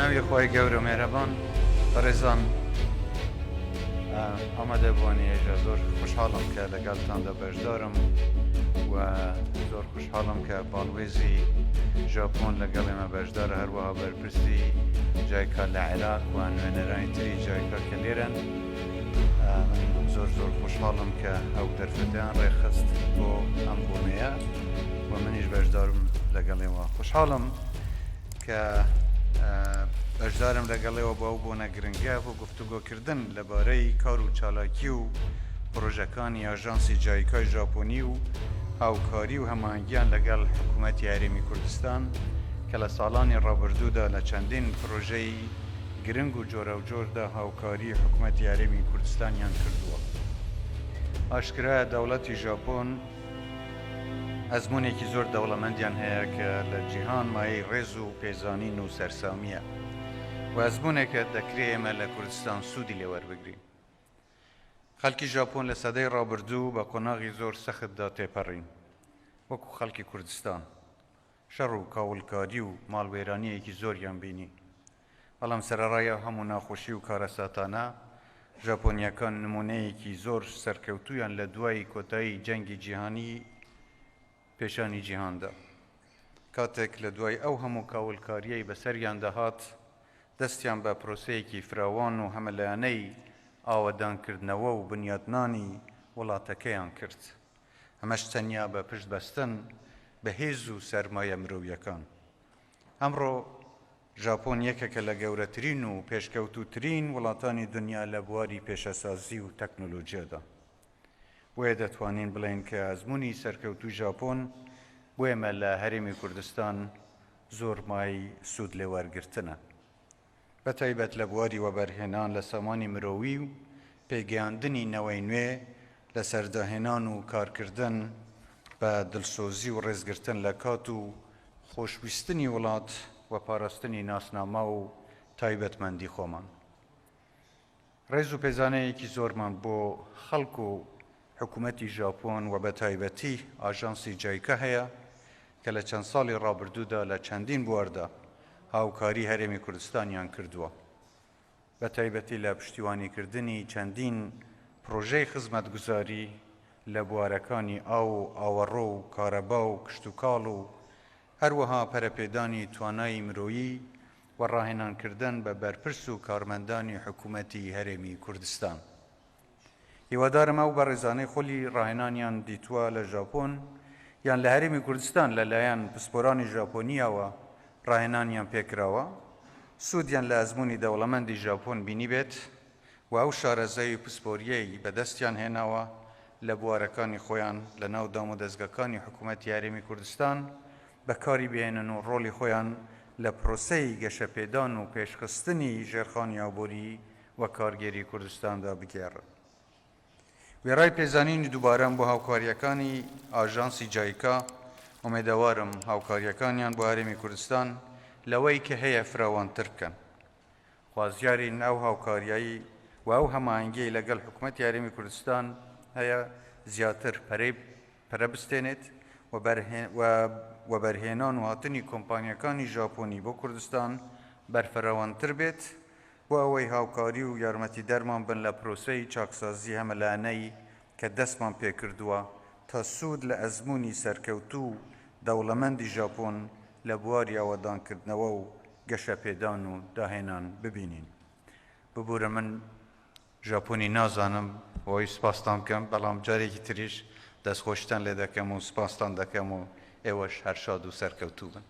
ناوی خوای گەورە و مێهرەبان. بەڕێزان ئامادەبووانی هێژا زۆر خوشحاڵم کە لەگەڵتاندا بەشدارم و زۆر خوشحاڵم کە باڵوێزی ژاپۆن لەگەڵ ئێمە بەشدارە هەروەها بەرپرسی جایکا لە عێراق و نوێنەرانی تری جایکا کە لێرەن من زۆر زۆر خۆشحاڵم کە ئەو دەرفەتیان ڕێکخست بۆ ئەم بۆنەیە و منیش بەشدارم لەگەڵێەوە خۆشحاڵم کە بەشدارم لەگەڵێەوە بۆ ئەو بۆنە گرنگە بۆ گفتوگۆکردن لەبارەی کار و چالاکی و پرۆژەکانی ئاژانسی جایکای ژاپۆنی و هاوکاری و هەماهەنگیان لەگەڵ حکوومەتی هەرێمی کوردستان کە لە ساڵانی ڕابردوودا لە چەندین پرۆژەی گرنگ و جۆراوجۆردا هاوکاری حکومەتی هەرێمی کوردستانیان کردووە. ئاشکرایە دەوڵەتی ژاپۆن ئەزموونێکی زۆر دەوڵەمەندیان هەیە کە لە جیهان مایەی ڕێز و پێزانین و سەرسامییە و ئەزموونێکە دەکرێ ئێمە لە کوردستان سوودی لێ وەربگرین. خەڵکی ژاپۆن لە سەدەی ڕابردوو بە قۆناغی زۆر سەختدا تێپەڕین وەکو خەڵکی کوردستان. شەڕ و کاولکاری و ماڵوێرانییەکی زۆریان بینی. بەڵام سەرەڕای ئەو هەموو ناخۆشی و کارەساتانە، ژاپۆنییەکان نموونەیەکی زۆر سەرکەوتوویان لە دوای کۆتایی جەنگی جیهانی پێشانی جیهان دا. کاتێک لە دوای ئەو هەموو کاولکارییەی بەسەریاندا هات، دەستیان بە پرۆسەیەکی فراوان و هەمەلایەنەی ئاوەدانکردنەوە و بنیاتنانی وڵاتەکەیان کرد. ئەمەش تەنیا بە پشت بەستن بە هێز و سەرمایە مرۆییەکان. ئەمڕۆ ژاپۆن یەکێکە لە گەورەترین و پێشکەوتووترین وڵاتانی دنیا لە بواری پێشەسازی و تەکنۆلۆژیادا. بۆیە دەتوانین بڵێین کە ئەزموونی سەرکەوتووی ژاپۆن بۆ ئێمە لە هەرێمی کوردستان زۆر مایەی سوود لێوەرگرتنە. بە تایبەت لە بواری وەبەرهێنان لە سامانی مرۆیی و پێگەیاندنی نەوەی نوێ لەسەر داهێنان و کارکردن بە دڵسۆزی و ڕێزگرتن لە کات و خۆشویستنی وڵات و پاراستنی ناسنامە و تایبەتمەندی خۆمان. ڕێز و پێزانەیەکی زۆرمان بۆ خەڵک و حکومەتی ژاپۆن و بەتایبەتی ئاژانسی جایکا هەیە کە لە چەند ساڵی ڕابردوودا لە چەندین بواردا هاوکاری هەرێمی کوردستانیان کردووە بەتایبەتی لە پشتیوانیکردنی چەندین پڕۆژەی خزمەتگوزاری لە بوارەکانی ئاو و ئاوەڕۆ و کارەبا و کشتوکاڵ و هەروەها پەرەپێدانی توانای مرۆیی و ڕاهێنانکردن بە بەرپرس و کارمەندانی حکومەتی هەرێمی کوردستان. هیوادارم ئەو بەڕێزانەی خولی ڕاهێنانیان دیتووە لە ژاپۆن یان لە هەرێمی کوردستان لە لایەن پسپۆرانی ژاپۆنییەوە ڕاهێنانیان پێکراوە سوودیان لە ئەزموونی دەوڵەمەندی ژاپۆن بینیبێت و ئەو شارەزایی و پسپۆرییەی بەدەستیان هێناوە لە بوارەکانی خۆیان لە ناو دامودەزگاکانی حکوومەتی هەرێمی کوردستان بەکاری بهێنن و ڕۆڵی خۆیان لە پرۆسەی گەشەپێدان و پێشخستنی ژێرخانی ئابووری و کارگێری کوردستاندا بگێڕن. وێڕای پێزانینی دووبارەم بۆ هاوکارییەکانی ئاژانسی جایکا، ئومێدەوارم هاوکارییەکانیان بۆ هەرێمی کوردستان لەوەی کە هەیە فراوانتر بکەن. خوازیارین ئەو هاوکاریی و ئەو هەماهەنگیەی لەگەڵ حکومەتی هەرێمی کوردستان هەیە زیاتر پەرەی پەرە بستێنێت و وەبەرهێنان و هاتنی کۆمپانیاکانی ژاپۆنی بۆ کوردستان بەرفراوانتر بێت بۆ ئەوەی هاوکاری و یارمەتیدەرمان بن لە پرۆسەی چاکسازی هەمەلایەنەی کە دەستمان پێکردووە تا سوود لە ئەزموونی سەرکەوتوو و دەوڵەمەندی ژاپۆن لە بواری ئاوەدانکردنەوە و گەشەپێدان و داهێنان ببینین. ببورە من ژاپۆنی نازانم بۆی سوپاستان بکەم بەڵام جارێکی تریش دەستخۆشیتان لێ دەکەم و سوپاستان دەکەم و ئێوەش هەر شاد و سەرکەوتوو بن.